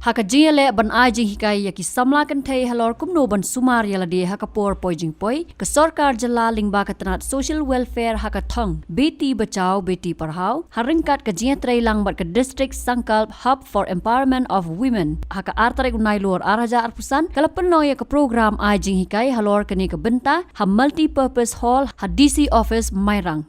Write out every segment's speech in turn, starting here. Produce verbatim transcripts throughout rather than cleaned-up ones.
Ha ka jingïaleh ban ai jinghikai ïa ki samla kynthei halor kumno ban sumar ïa lade ha ka por poi jingpoi, ka sorkar jylla lyngba ka tnat Social Welfare ha ka thong Beti Bachao Beti Padhao, ha ryngkat ka jingïatreilang bad ka District Sankalp Hub for Empowerment of Women, ha ka ar tarik u Nailur ar hajar arphew san, ka la pynlong ïa ka program ai jinghikai halor kane ka bynta ha Multipurpose Hall ha D C Office Mairang.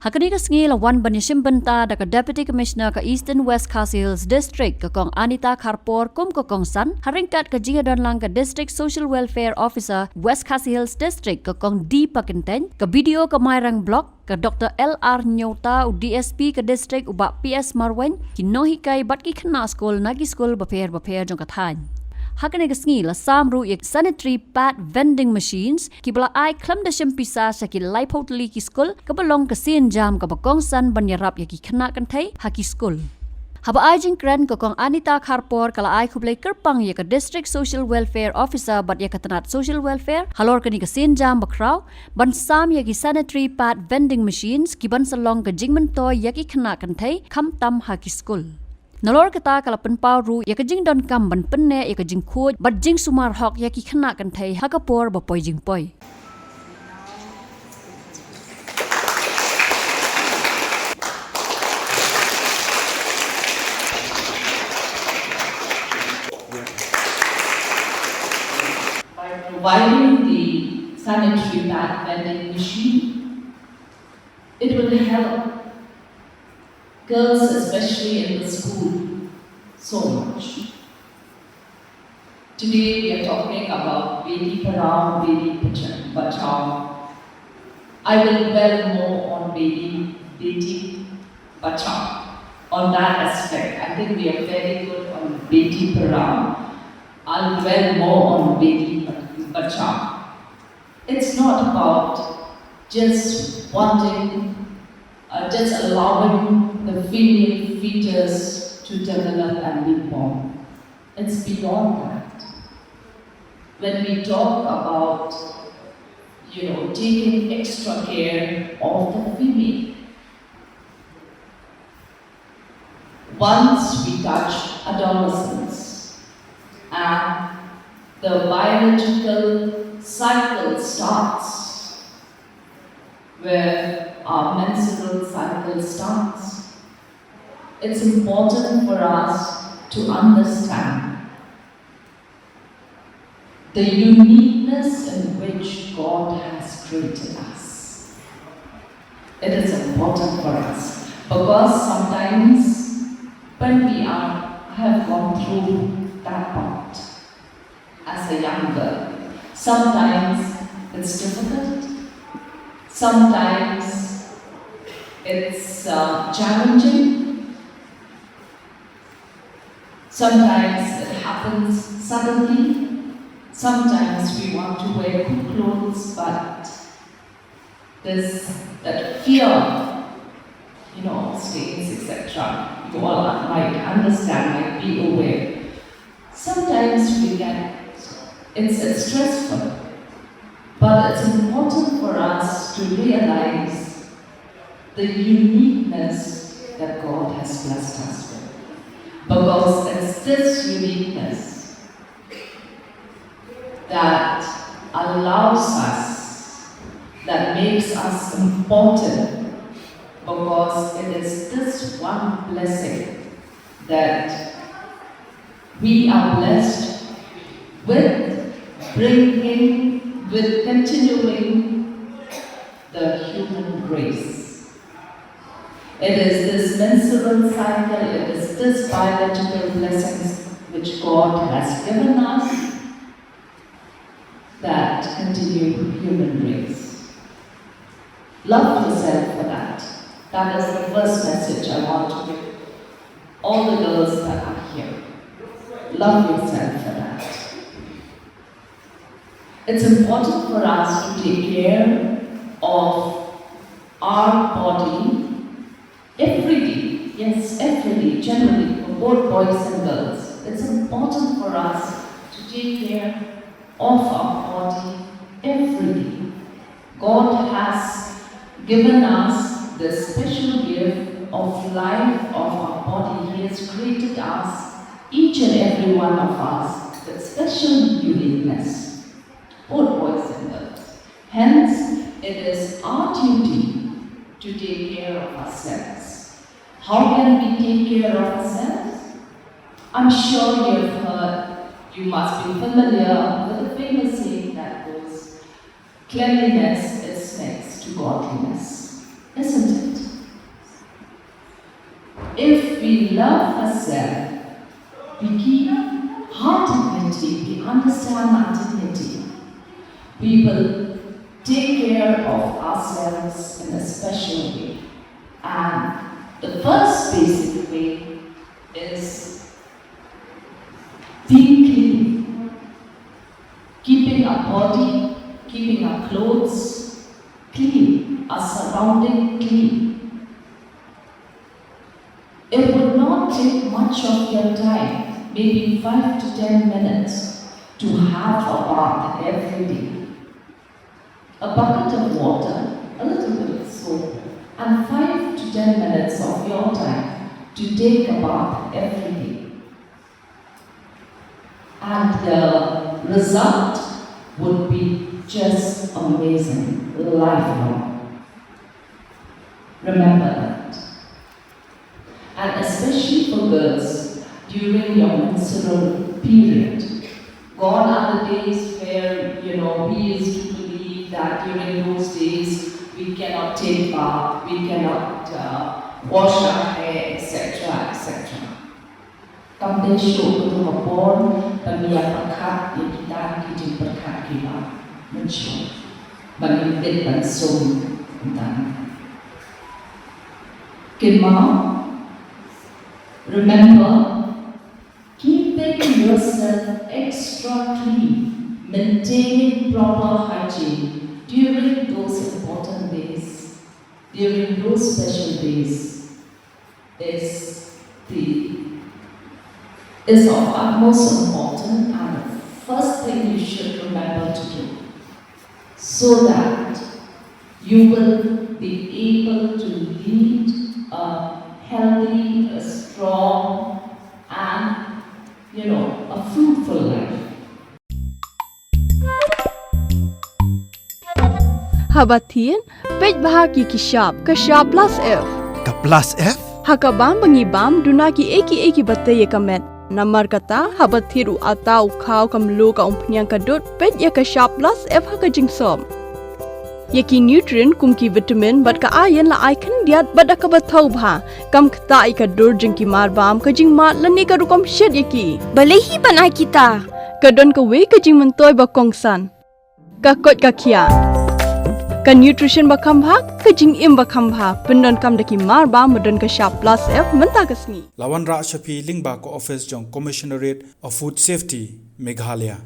Ha kane ka sngi la wan ban ïashim bynta da ka Deputy Commissioner ka Eastern West Khasi Hills District ka Kong Anita Kharpor kum ka kongsan, ha ryngkat ka jingïadonlang ka District Social Welfare Officer West Khasi Hills District ka Kong D Pakyntein, ka B D O ka Mairang Block ka Doctor L R Nyota, u D S P ka District u Bah P S Marwein, ki nonghikai bad ki khynnah skul na ki skul bapher bapher jong ka thaiñ. Ha kane ka sngi la sam ruh ïa sanitary pad vending machines kiba la ai khlem da shim pisa sha ki laiphew tylli ki skul, kaba long ka sienjam kaba kongsan ban ïarap ïa ki khynnah kynthei ha ki skul. Haba ai jingkren ka Kong Anita Kharpor ka la ai khublei kyrpang ïa ka District Social Welfare Officer bad ïa ka tnat Social Welfare halor kane ka sienjam bakhraw ban sam ïa ki sanitary pad vending machines kiban sa long ka jingmyntoi ïa ki khynnah kynthei khamtam ha ki skul. Nalor kata ka la pynpaw ruh ïa ka jingdonkam ban pynneh ïa ka jingkhuid bad jingsumar hok ïa ki khynnah kynthei ha ka por bapoi jingpoi. By providing the sanitary pad vending machine, it will help girls, especially in the school, so much. Today we are talking about Beti Padhao, Beti Bacha- Bachao. I will dwell more on Beti, Beti Bachao. On that aspect, I think we are very good on Beti Padhao. I'll dwell more on Beti Bachao. It's not about just wanting, uh, just allowing the female fetus to develop and be born. It's beyond that. When we talk about, you know, taking extra care of the female, once we touch adolescence and the biological cycle starts, where our menstrual cycle starts, it's important for us to understand the uniqueness in which God has created us. It is important for us because sometimes when we are, have gone through that part as a young girl, sometimes it's difficult, sometimes it's uh, challenging, sometimes it happens suddenly. Sometimes we want to wear good clothes, but there's that fear, you know, stains, et cetera. You all might understand, might be aware. Sometimes we get, it's, it's stressful, but it's important for us to realize the uniqueness that God has blessed us with. Because it's this uniqueness that allows us, that makes us important, because it is this one blessing that we are blessed with bringing, with continuing the human race. It is this menstrual cycle, it is this biological blessings which God has given us that continue human race. Love yourself for that. That is the first message I want to give all the girls that are here. Love yourself for that. It's important for us to take care of our body every day. Yes, every day, generally, for both boys and girls. It's important for us to take care of our body every day. God has given us the special gift of life of our body. He has created us Each and every one of us with special uniqueness, both boys and girls. Hence, it is our duty to take care of ourselves. How can we take care of ourselves? I'm sure you've heard, you must be familiar with the famous saying that goes, "Cleanliness is next to godliness," isn't it? If we love ourselves, we keep our dignity, we understand our dignity, we will take care of ourselves in a special way. And the first basic way is being clean. Keeping our body, keeping our clothes clean, our surrounding clean. It would not take much of your time, maybe five to ten minutes, to have a bath every day. A bucket of water, a little bit of soap, and five to ten minutes of your time to take a bath every day. And the result would be just amazing, lifelong. Remember that. And especially for girls, during your menstrual period, gone are the days where, you know, we used to believe that during those days we cannot take bath, we cannot uh, wash our hair, et cetera, et cetera. Kam dei shuh ka dei ka por ban ïa pyrkhat ïa kita ki jingpyrkhat kiba mynshuwa, ban ïa bit ban sum kumta. Kynmaw, remember, keeping yourself extra clean, maintaining proper hygiene during those important days, during those special days is the is of utmost importance and the first thing you should remember to do, so that you will be able to lead a healthy, a strong, and, you know, a fruitful life. Haba thied, peit bha ki ki shap, ka shap plus F. Ka plus F? Ha ka bam ba ngi bam, duna ki ei ki ei kiba tei ïa ka met. Namar kata, haba thied u ata u khaw ka mluh ka umphniang ka dud, peit ïa ka shap plus F ha ka jingsop. Ïa ki nutrient kum ki vitamin bad ka iron la ai khyndiat bad da kaba thaw bha. Kam ktah ïa ka dur jong ki mar bam, ka jingmad lane ka rukom shet ïa ki. Balei hi ban ai kita? Ka don kawei ka jingmyntoi ba kongsan. Ka koit ka khiah. Ka nutrition ba kham bha, ka jingim ba kham bha. Pyndonkam da ki mar bam ba don ka shap plus F mynta ka sngi. La wanrah sha phi lyngba ka office jong Commissionerate of Food Safety, Meghalaya.